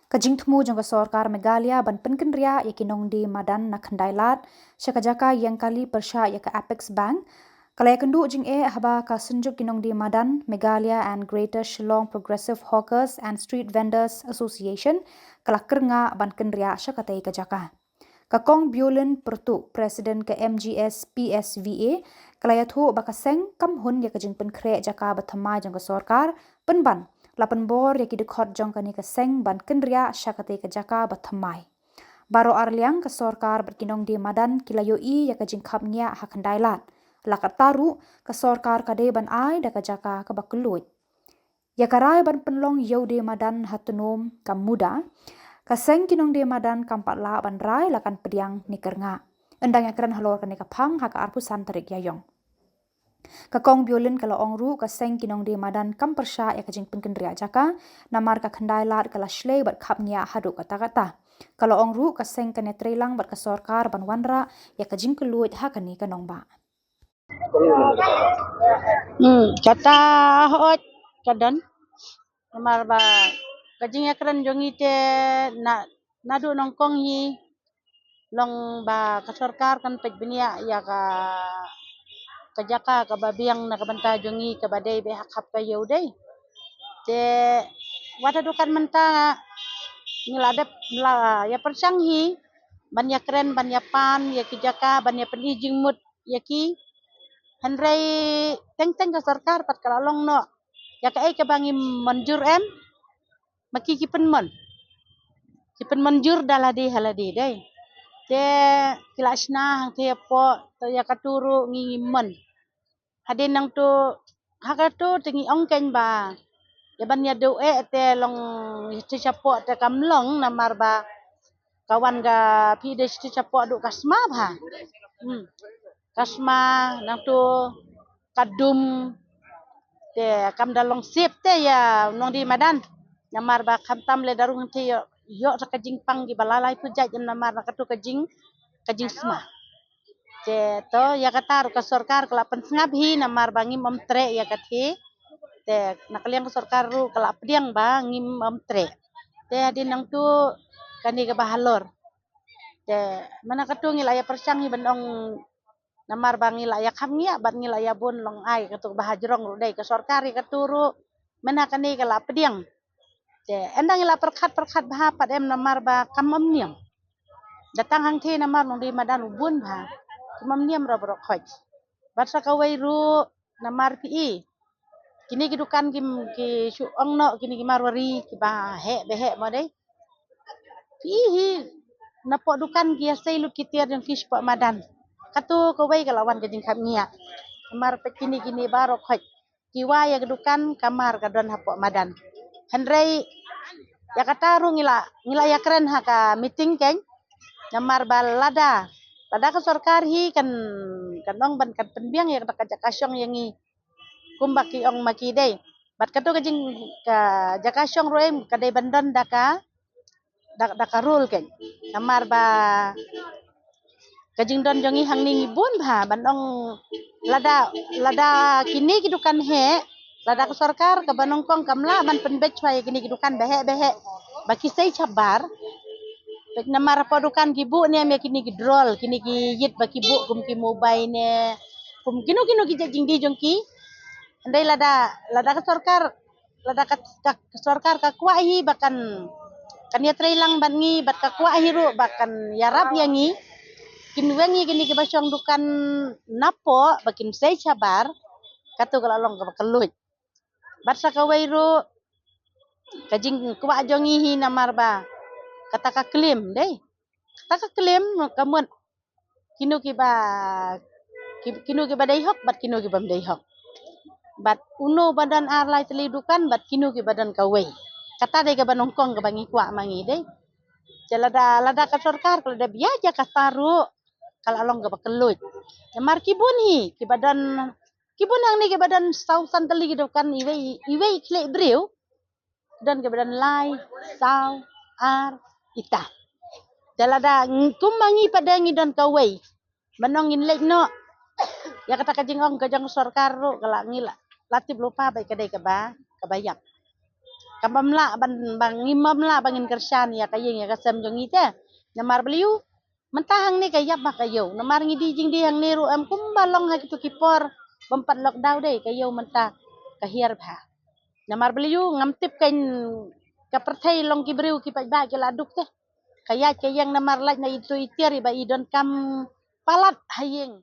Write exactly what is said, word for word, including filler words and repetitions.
Ka jingthmu jong ka sorkar Meghalaya ban pynkynriah ïa ki nongdie madan na Khyndailad sha ka jaka ïeng kali pyrshah ïa ka Apex Bank ka la ïakynduh jingeh haba ka Synjuk ki Nongdie Madan, Meghalaya and Greater Shillong Progressive Hawkers and Street Vendors Association, ka la kyrngah ban kynriah sha katei ka jaka. Ka Kong Biolin Pyrtuh, President ka M G S P S V A, ka la ïathuh ba ka seng kam hun ïa ka jingpynkhreh jaka ba thymmai jong ka sorkar, pynban la pynbor ïa ki dkhot jong kane ka seng ban kynriah sha katei ka jaka ba thymmai. Baroh arliang ka sorkar bad ki nongdie madan ki la ïohi ïa ka jingkhapngiah ha Khyndailad. La katta ruh ka sorkar ka dei ban ai da ka jaka kaba kylluid. Ïa ka rai ban pynlong ïew die madan ha Tnum ka MUDA, ka seng ki nongdie madan kam pat lah ban rai la kan pdiang ne kyrngah. Yn dang ïakren halor kane ka phang ha ka arphew san tarik Ïaiong. Ka Kong Biolin ka la ong ruh ka seng ki nongdie madan kam pyrshah ïa ka jingpynkynriah jaka, namar ka Khyndailad ka la shlei bad khapngiah haduh katta katta. Ka la ong ruh ka seng kan ïatreilang bad ka sorkar ban wanrah ïa ka jingkylluid ha kane ka nongbah. Hmm, kata hooid ka don. Namar ba ka jingïakren jong ngi te na naduh nyngkong hi long ba ka sorkar kan peit bniah ïa ka ka jaka kaba biang na ka bynta jong ngi kaba dei beit ha khap ka ïew dei. Te wat haduh kat mynta ngi la dep la ïa pyrshang hi ban ïakren ban ïapan ïa ki jaka ban ïa pyni jingmut ïa ki. Hynrei teng teng ka sorkar pat ka la long noh ïa kaei kaba ngi mynjur em ma ki ki pynmyn. Ki pynmynjur da lade ha lade dei. Te ki la shna hangthie hapoh te ïa katu ruh ngi ngim mon. Hadien nangtu ha katu te ngi ong keiñ ba ïa ban ïa duh eh te long ïa te shapoh te kam long namar ba ka wan ka phi de te shapoh duh ka sma bha. Hmm. Ka sma nangtu ka dum te kam da long sip te ïa nongdie madan. Namar ba khamtam lada rung te ïoh ïoh ta ka jingpang ki ba la laiphew jait namar na katu ka jing ka jingsma. Te to ïa kata ruh ka sorkar ka la pynsngap hi namar ba ngim ym treh ïa kata. Te na ka liang ka sorkar ruh ka la pdiang ba ngim ym treh. Te hadien nangtu kane kaba halor. Te mynta katu ngi la ïa pyrshang hi ban ong namar ba ngi la ïa khapngiah bad ngi la ïa bun long ai katu ba hajrong ruh dei ka sorkar ïa katu ruh mynta kane ka la pdiang. Te ynda ngi la pyrkhat pyrkhat bha pat em namar ba kam ym niam. Da tang hangthie namar nongdie madan u bun bha. Kam ym niam ruh baroh khoit. Bad sa kawei ruh namar phi i kine ki dukan ki ki shu ong noh kine ki marwari kiba heh ba heh mo dei. Phi hi napoh dukan ki ïa sei lut ki tiar jong ki shapoh madan. Katu kawei ka la wan ka jingkhapngiah. Namar peit kine kine baroh khoit ki wai ïa ka dukan ka mar ka don hapoh madan. Hynrei ïa kata ruh ngi la ngi la ïa kren ha ka meeting keiñ. Namar ba lada lada ka sorkar hi kan kan ong ban kan pynbiang ïa kata ka jaka shong ïa ngi. Kumba ki ong ma ki dei. Bad katu ka jing ka jaka shong ruh em ka dei ban don da ka da, da ka rule keiñ. Namar ba ka jingdon jong ngi hangne ngi bun bha ban ong lada lada kine ki dukan heh lada ka sorkar kaba nyngkong kam lah ban pynbeit shuwa ïa kine ki dukan ba heh ba heh ba ki sei shabar. Peit namar hapoh dukan ki buh niam ïa kine ki drol kine ki ïit ba ki buh kum ki mobile ne kum kino kino ki jait jingdie jong ki. Hynrei lada lada ka sorkar lada ka, ka sorkar ka kwah hi ba kan kan ïatreilang bad ngi bad ka kwah hi ruh ba kan ïarap ïa ngi kin weng ïa kine kiba shong dukan napoh ba kin sei shabar. Katu ka la long kaba kylluid. Bad sa kawei ruh ka jingkwah jong ngi hi namar ba kata ka claim dei kata ka claim ka mut kino kiba ki- kino kiba dei hok bad kino kiba ym dei hok. Bad uno ba don ar lai tylli dukan bad kino kiba don kawei. Kata dei kaba nyngkong kaba ngi kwah ma ngi dei. Te lada lada ka sorkar ka lada biang ïa kata ruh ka la long kaba kylluid. Namar ki bun hi kiba don ki bun hangne kiba don saw san tylli ki dukan iwei iwei khlieh briew. Don kiba don lai saw ar ita. Te lada kum ma ngi pat de ngi don kawei ban ong ngin leit noh ïa kata ka jingong ka jong sorkar ruh ka la ngi la la tip lypa ba ka dei kaba kaba ïap. Kam bym lah ban, ban ngim bym lah ban ngin kyrshan ïa ka ïing ïa ka sem jong ngi te. Namar balei? Mynta hangne ka ïap ba ka ïew. Namar ngi die jingdie hangne ruh em kumba long ha kito ki por bym pat lockdown dei ka ïew mynta ka hiar bha. Namar balei? Ngam tip kan ka pyrthei long ki briew ki paidbah ki la duk te. Ka ïaid ka ïeng namar lait na ito itiar ba i donkam palat ha ïing.